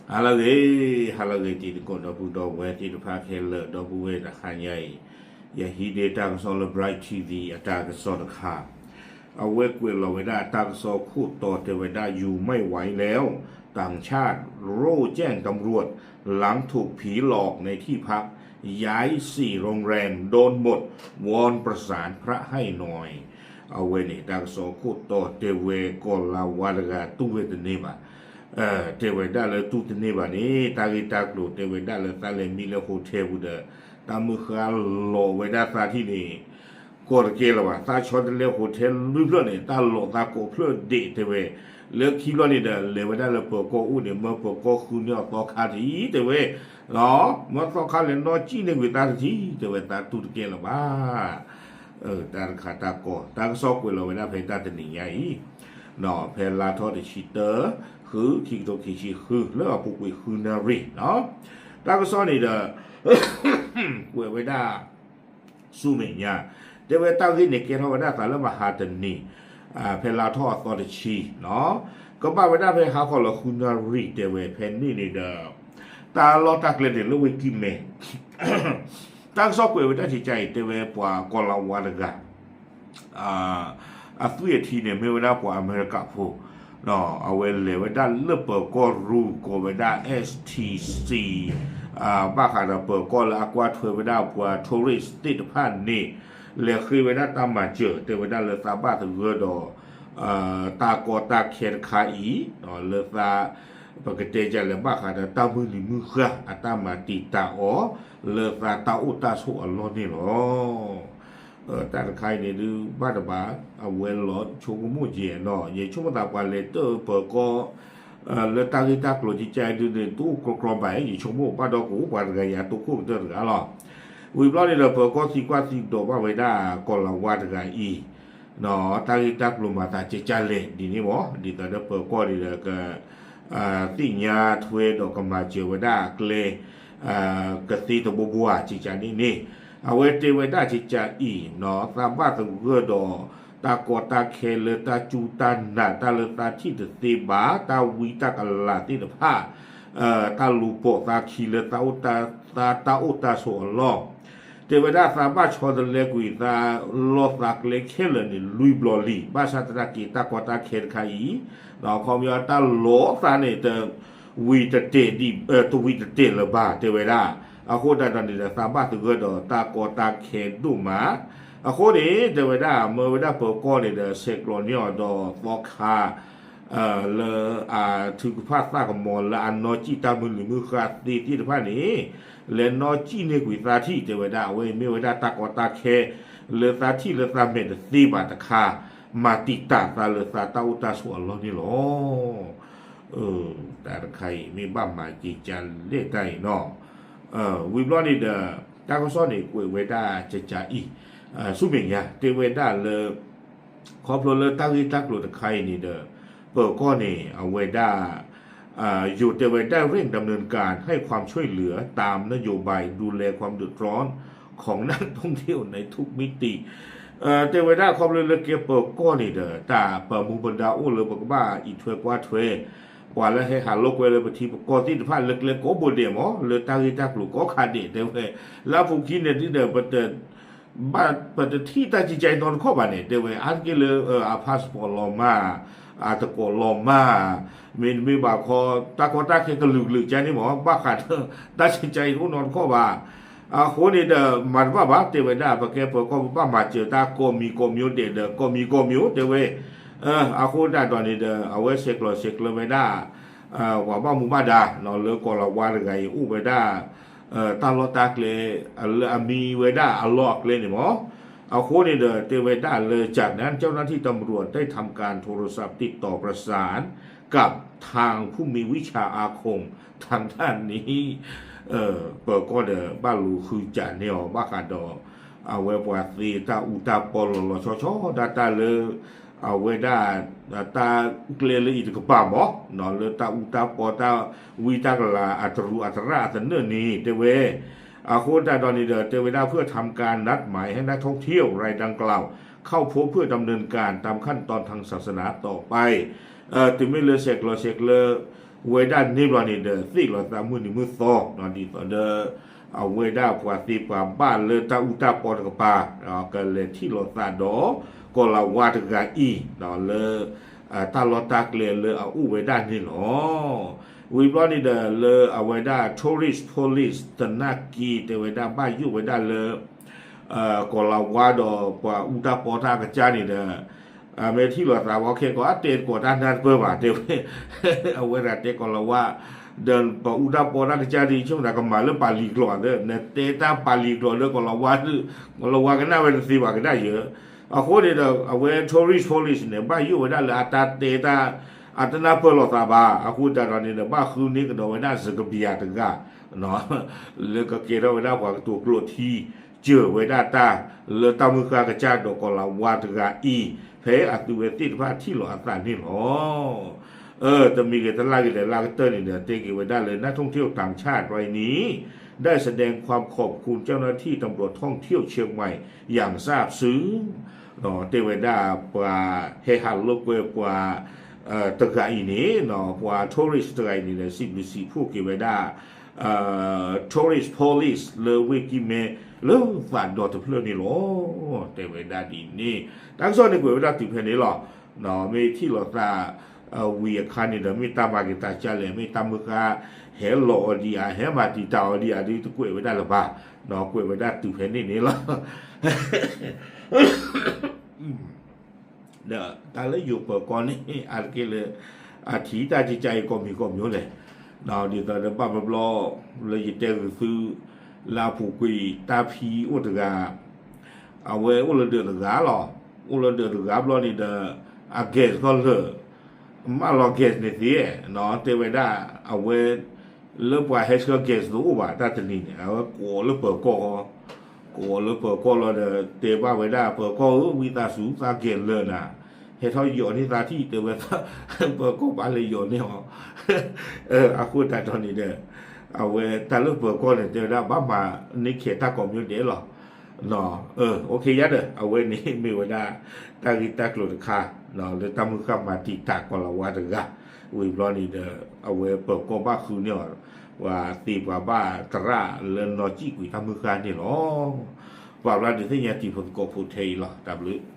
ဟါလၢအဂ့ၤ, ဟါလၢအဂ့ၤ တံၤသကိးဒီပုၢ်ဒီဝဲၢ်သ့ၣ်တဖၣ်ခဲလၢာ် ဒီပုၢ်ဝဲၢ်တဟါညါအံၤ, ယဟံးန့ၢ်တၢ်ကစီၣ်လၢ Bright T V အတၢ်ကစီၣ်တခါ, အဝဲကွဲးလီၤဝဲဒၣ်တၢ်ကစီၣ်ခိၣ်တီတဲဝဲဒၣ် อยู่ไม่ไหวแล้ว ต่างชาติโร่แจ้งตำรวจ หลังถูกผีหลอกในที่พัก ย้ายสี่โรงแรมโดนหมด วอนประสานพระให้หน่อย အဝဲန့ၣ် တၢ်ကစီၣ်ခိၣ်တီတဲဝဲ ကီၢ်လၤဝါတဂၤတူၢ်ဝဲတန့ၢ်ဘၣ်, တဲဝဲဒၣ်လၢတူၢ်တန့ၢ်ဘၣ်န့ၣ် တၢ်ဂ့ၢ်တၢ်ကျိၤတဲဝဲဒၣ်လၢသးလဲၤမံလၢ hotel ပူၤဒီး တၢ်မုၢ်ဃါလီၤဝဲဒၣ်သးထံၣ်န့ၣ် ကီၢ်တကဲလၢၤဘၣ်, သးဆီတလဲ hotel လွံၢ်ဖျၢၣ်န့ၣ် တၢ်လီၤသးကိးဖျၢၣ်ဒဲးတဲဝဲ, လၢခံဘျီန့ၣ်ဒီး လဲၤဝဲဒၣ်လၢပၢၤကီၢ်အိၣ်န့ၣ် မၢပၢၤကီၢ်ဃုန့ၢ်အီၤသီခါတထံၣ်တဲဝဲ, မၢသီခါလဲၤနီၢ်ကံၣ်န့ၢ်ကွံာ်သးတထံၣ် တဲဝဲသးတူၢ်တကဲလၢၤဘၣ် တၢ်တခါတၢ်ကီ တၢ်ကစီၣ်ကွဲးလီၤဝဲဒၣ်ဖဲတၢ်တနံၤညါအံၤ, ဖဲလါထီၣ်တဆံတၢ ဃု ခံကထိခံဆံဃု လၢအပူၤကွံာ်ဃုနၣ်ရံၣ်, တၢ်ကစီၣ်န့ၣ်ဒီး ကွဲးဝဲဒၣ် ဆူမဲာ်ညါ, တဲဝဲတၢ်ဂ့ၢ်န့ၣ်ကဲထီၣ်ဝဲဒၣ်သးလၢမဟါတနံၤ, ဖဲလါထီၣ်အသီတဆံ, ကဘၣ်ဝဲဒၣ်ဖဲဟါခီလီၤဃုနၣ်ရံၣ်တဲဝဲဖဲန့ၣ်န့ၣ်ဒီး တၢ်လီၢ်တၢ်ကျဲန့ၣ်လၢဝ့ၢ်ကံၢ်မဲ တၢ်ကစီၣ်ကွဲးဝဲဒၣ်ကကါအံၤ တဲဝဲပှၤကီၢ်လၤဝါတဂၤ အသွံၣ်အထံန့ၣ် မ့ၢ်ဝဲဒၣ်ပှၤအမဲရကၤဖိ, အဝဲလဲၤဝဲဒၣ်လၢပၢၤကီၢ်ရူၢ် ကိးဝဲဒၣ် S T C, ဘၣ်ဃးဒီးပၢၤကီၢ်လၢအကွၢ်ထွဲဝဲဒၣ်ပှၤ tourist သ့ၣ်တဖၣ်န့ၣ် လဲၤဃ့ဝဲဒၣ်တၢ်မၤစၢၤ တဲဝဲဒၣ်လၢသးဘၣ်သဂၢၢ်ဒီး တၢ်ကီတၢ်ခဲတခါအံၤ, လၢသး ပကတဲဒ်လဲၣ် ဘၣ်ဃးဒီးတၢ်မုၢ်လံၤမုၢ်ဃၢ် အတၢ်မၤတံာ်တာ်အီၤ လၢသးတၢ်အိၣ်တၢ်ဆိးအလီၢ်န့ၣ်လီၤ. တၢ်တခါအံၤန့ၣ်ဒုး ဘၣ်တဘၣ် အဝဲလီၤဆိကမိၣ်ကဲနီၤ ယဆိကမိၣ်သးပှၤလဲၤတၢၢ်ပၢၤကီၢ် လၢတၢ်ဂ့ၢ်တၢ်ကျိၤကကါအံၤဒုးန့ၣ် တအိၣ်ကြီကြီဘၣ် ယဆိကမိၣ်ဘၣ်ဒီးကအိၣ်ပှၤတဂၤယၤတိခိၣ်ကတၢၢ်တဂၤလီၤ. ဝံၤဘျီန့ၣ်ဒီး ပၢၤကီၢ်သံကွၢ်သံဒိးဘၣ်ဝဲဒၣ်ကီၢ်လၤဝါတဂၤအံၤ တၢ်ဂ့ၢ်တၢ်ကျိၤမၤသးကကါလဲၣ်ဒ်န့ၣ်မ့ၢ် ဒ်သိးဒီးပၢၤကီၢ်န့ၣ်ဒီး က သ့ၣ်ညါထွဲဒီးကမၤစၢၤဝဲဒၣ်အကျဲ ကသ့တဘိဘိဧါ ကကါန့ၣ်န့ၣ် အဝဲတဲဝဲဒၣ်ကကါအံၤ သးဘၣ်သဂၢၢ်ဒီး တၢ်ကီတၢ်ခဲလၢတၢ်စူၢ်တၢ်နာ် တၢ်လၢသးထံၣ်တသ့ဘၣ် တၢ်ဝံတၢ်ကလၤသ့ၣ်တဖၣ် တၢ်လူၤပိာ်သးခံလၢသးအိၣ်တၢ် သးတၢ်အိၣ်တၢ်ဆိးအလီၢ် တဲဝဲဒၣ်သးဘၣ်ဆီတလဲကွံာ်သးလီၢ်သးကျဲခဲလၢာ်န့ၣ် လွံၢ်ဘျီလံ ဘၣ်ဆၣ်သနာ်က့ တၢ်ကီတၢ်ခဲတခါအံၤ ဒီးခီပညီတၢ်လီၤသးန့ၣ် တဝံၤတတဲာ်ဒံး တဝံၤတတဲာ်လၢၤဘၣ် တဲဝဲဒၣ်. အဃိသတးဒီးန့ၣ်ဒီး သးဘၣ်သဂၢၢ်ဒီးတၢ်ကီတၢ်ခဲဒိၣ်မး အဃိန့ၣ် တဲဝဲဒၣ် မၢဝဲဒၣ်ပၢၤကီၢ်န့ၣ်ဒီး ဆဲးကျိးန့ၢ်အီၤဒီးသီခါ လၢအထုကဖၣ်သၣ်ကမီၤလၢအနီၢ်ကံၣ်တၢ်မုၢ်လံၤမုၢ်ဃၢ်သ့သ့ၣ်တဖၣ်န့ၣ် လဲၤနီၢ်ကံၣ်န့ၢ်ကွံာ်သးထံၣ် တဲဝဲဒၣ် အဝဲအံၤမ့ၢ်ဝဲဒၣ်တၢ်ကီတၢ်ခဲ လၢသးထံၣ်လၢသးမဲာ်တသ့ဘၣ်တခါ မၤတံာ်တာ်သးလၢသးတၢ်အိၣ်တၢ်ဆိးအလီၢ်န့ၣ်လီၤ. တၢ်တခါအံၤ မ့ၢ်ဘၣ်မၤက့ၤကၢ်လဲၣ်တၢ်အံၤနီၤ ဝံၤဘျီန့ၣ်ဒီး တၢ်ကစီၣ်န့ၣ်ကွဲးဝဲဒၣ်ကကါအံၤ ဆူမဲာ်ညါ တဲဝဲဒၣ်လၢ ခီဖျိလၢတၢ်ဂ့ၢ်တၢ်ကျိၤတခါအံၤန့ၣ်ဒီး ပၢၤကီၢ်န့ၣ် အဝဲဒၣ် ယိၤတဲဝဲ เร่งดำเนินการให้ความช่วยเหลือตามนโยบายดูแลความเดือดร้อนของนักท่องเที่ยวในทุกมิติ တဲဝဲဒၣ်ခီဖျိလၢကဲပၢၤကီၢ်န့ၣ်ဒီး တၢ်ပမူပဒါအိၣ်လၢပကဘၣ်အံးထွဲကွၢ်ထွဲ ပှၤလၢဟဲဟးလိာ်ကွဲလၢပထံပကီၢ်သ့ၣ်တဖၣ်လၢကျဲကိးဘိဒဲးမး လၢတၢ်ဂ့ၢ်တၢ်ကျိၤကိးခါဒဲးတဲဝဲ လၢအပူၤခံန့ၣ်ဒုဒီး ဘၣ်ပတထံၣ်တၢ်ကကါအံၤနီတခီၣ်ဘၣ်န့ၣ် တဲဝဲ အါတက့ၢ်လၢ အ passport လီၤမၢ် အတကိးလီၤမၢ် မ့တမ့ၢ်ဘၣ်ခီ တၢ်ကီတၢ်ခဲကလုာ်ကလုာ်ကါန့ၣ်မး ဘၣ်ဃးဒီး တၢ်ကကါအံၤတအိၣ်နီတခီၣ်ဘၣ်. အဃိန့ၣ်ဒီး မၤတဘၣ်ဘၣ် တဲဝဲဒၣ် ပကဲပၢၤကီၢ်ပဘၣ်မၤစၢၤတၢ်ကိးမံၤကိးမံၤဒဲးဒီး ကိးမံၤကိးမံၤတဲဝဲ အဃိသတးဒီးန့ၣ်ဒီး အဝဲဆဲးကျိးဆဲးကျၢဝဲဒၣ် ပှၤဘၣ်မူဘၣ်ဒါ လၢကီၢ်လၤဝါတဂၤအံၤအိၣ်ဝဲဒၣ် တၢ်လီၢ်တၢ်ကျဲ လၢအမံဝဲဒၣ်အလီၢ်အကျဲန့ၣ်မး အဃိန့ၣ်ဒီး တဲဝဲဒၣ်လၢ จากนั้นเจ้าหน้าที่ตำรวจได้ทำการโทรศัพท์ติดต่อประสานกับทางผู้มีวิชาอาคมทางด้านนี้ ပၢၤကီၢ်ဒီးဘၣ်လူၤဃုကးန့ၢ်အီၤ ဘၣ်ဃးဒီး အဝဲပှၤသ့တၢ်အူတၢ်ပီလီၤလီၤဆီဆီ ဒၣ်တၢ်လၢ အဝဲဒၣ် တၢ်ကျဲလၢအံၤတကပၤမး လၢတၢ်အူတၢ်ပီတၢ်ဝံတၢ်ကလၤအတရူးအတရၣ်အသနၢၣ်န့ၣ် တဲဝဲ အဃိသတးဒီးန့ၣ်ဒီး တဲဝဲဒၣ် เพื่อทำการนัดหมายให้นักท่องเที่ยวรายดังกล่าวเข้าพบเพื่อดำเนินการตามขั้นตอนทางศาสนาต่อไป တုၤမ့ၢ်လၢဆဲးကျိးဆဲးကျၢ ဝဲဒၣ်န့ၣ်ဘျီန့ၣ်ဒီး သ့ၣ်လီၤသးမုၢ်နံၤမုၢ်သီ ဒ်သိးဒီး အဝဲဒၣ်ပှၤသ့ပှၤဘၣ်လၢတၢ်အူတၢ်ပီတကပၤ ကလဲၤထံၣ်လိာ်သးဒီး ကီၤလၤဝါတဂၤအံၤ လၢ တၢ်လီၢ်တၢ်ကျဲလၢအအိၣ်ဝဲဒၣ်န့ၣ်လီၤ. ဝံၤဘျီန့ၣ်ဒီး လၢအဝဲဒၣ် tourist police သနာ်က့ တဲဝဲဒၣ်ဘၣ်ယိၣ်ဝဲဒၣ်လၢ ကီၤလၤဝါဒီးပှၤအူတၢ်ပီတၢ်ကစၢ်န့ၣ်ဒီး မ့ၢ်ထံၣ်လိာ်သးဝဲခဲကီး အတဲတကိးတၢ်နၢ်တပၢၢ်ဘၣ် တဲဝဲ အဝဲဒၣ်တဲကီၤလၤဝါ ဒီးပှၤအူတၢ်ပီတၢ်ကစၢ်ဒ်ဆိကမိၣ်သးကမၤလၢပာ်လံာ်ကျိာ်သ့ နတဲတၢ်ပာ်လံာ်ကျိာ်လၢကီၤလၤဝါ ကီၤလၤဝါကနၣ်ဝဲတသ့ဘၣ်ကဒၣ်ယဲ အဃိန့ၣ်ဒီး အဝဲ tourist police န့ၣ် ဘၣ်ယိၣ်ဝဲဒၣ်လၢအတၢ်တဲတၢ် အတနၢ်ပၢၢ်လိာ်သးဘၣ် အဃိသတးဒီးန့ၣ်ဒီး ဘၣ်ဃုန့ၢ်ကဒီးဝဲဒၣ်စကဘံးယၤတဂၤ လၢကကဲထီၣ်ဝဲဒၣ်ပှၤကတိၤကျိးထံ စၢၤဝဲဒၣ်တၢ် လၢတၢ်မုၢ်ဃၢ်ကစၢ်ဒီးကီၤလၤဝါတဂၤအံၤ ဖဲအသုဝဲသ့ၣ်တဖၣ်ထံၣ်လိာ်အသးန့ၣ်လီၤ. အၢ တမံၤဂ့ၤတလၢ်ဂ့ၤဒီးလၢကတၢၢ်န့ၣ်ဒီး တဲက့ၤဝဲဒၣ်လၢ นักท่องเที่ยวต่างชาติรายนี้ ได้แสดงความขอบคุณเจ้าหน้าที่ตำรวจท่องเที่ยวเชียงใหม่อย่างซาบซึ้ง တဲဝဲဒၣ်ပှၤဟဲဟးလိာ်ကွဲပှၤ တဂၤအံၤန့ၣ် ပှၤ tourist တဂၤအံၤန့ၣ်ဒီး စံးဘျုးစံးဖှိၣ်က့ၤဝဲဒၣ် tourist police လၢဝ့ၢ်ကံၢ်မဲ လၢသးဒီတဖျၢၣ်န့ၣ်လီၤ. တဲဝဲဒၣ်ဒ်န့ၣ် တၢ်ကစီၣ်န့ၣ်ကွဲးဝဲဒၣ်တုၤဖဲန့ၣ်လီၤ. မ့ၢ်ထံၣ်လိာ်သး ဝံၤအခါန့ၣ်ဒီး မ့ၢ်တၢ်မၤက့ၤတၢ်ကၢ်လဲၣ် မ့ၢ်တၢ်မုၢ်ဃၢ် ဟဲလီၤအီၤဒံးဧါ ဟဲမၤတံာ်တာ်အီၤဒံးဧါ ဒ်တကွဲးဝဲဒၣ်လၢၤဘၣ်. ကွဲးဝဲဒၣ်တုၤဖဲန့ၣ်န့ၣ်လီၤ. ဒီးတၢ်လၢယိၤပၢၤကီၢ်န့ၣ် အါတက့ၢ်လၢ အထံၣ်တၢ်ကကါအံၤကိးမံၤကိးမံၤလဲၣ်. ဒ်သိးဒီးဘၣ်ဘျီဘျီ လၢယတဲဂုာ်သု လၢအပူၤကွံာ်တၢ်ဖံးအိၣ်တဂၤ အဝဲအိၣ်လၢဒၢးတဂၤလီၤ. အိၣ်လၢဒၢးတဂၤဘျီန့ၣ်ဒီး အ gas ခီလၢာ် မၢလီၤ gas န့ၣ်သ့ တဲဝဲဒၣ် အဝဲ လၢပှၤဟဲဆှၢ gas တအိၣ်ဘၣ် တၢ်တနံၤန့ၣ် အဝဲကိးလၢပၢၤကီၢ် ကိးလၢပၢၤကီၢ်လီၤဒီး တဲဘၣ်ဝဲဒၣ် ပၢၤကီၢ်ဧၢ ဝံသးစူၤ သး gas လၢာ်နၤ ဟဲထီၣ်ယိးန့ၢ်သးထံၣ် တဲဝဲ ပၢၤကီၢ်ဘၣ်လဲၤယိးန့ၢ်အီၤ အဃိသတးဒီးန့ၣ်ဒီး အဝဲတၢ်လၢပၢၤကီၢ်န့ၣ် တဲဝဲဒၣ် ဘၣ်မၤန့ၢ်ခဲးတၢ်ကိးမံၤဒဲးလီၤ. အိၣ်ခ့ယါဒီး အဝဲန့ၣ်မ့ၢ်ဝဲဒၣ် တၢ်ဂ့ၢ်တၢ်ကျိၤတခါ လၢတၢ်မုၢ်ဃၢ်မၤတံာ်တာ်ကီၤလၤဝါတဂၤ ဝံၤဘျီန့ၣ်ဒီး အဝဲပၢၤကီၢ်ဘၣ်ဃုန့ၢ်အီၤ ပှၤသ့ပှၤဘၣ်သရၣ်လၢနီၢ်ကံၣ်ကွံာ်တၢ်မုၢ်ဃၢ်န့ၣ်လီၤ. ပှၤဘျီဒုးသ့ၣ်ညါတံၤဖိသကိးဖိထဲအံၤလီၤ. တၢ်ဘျုး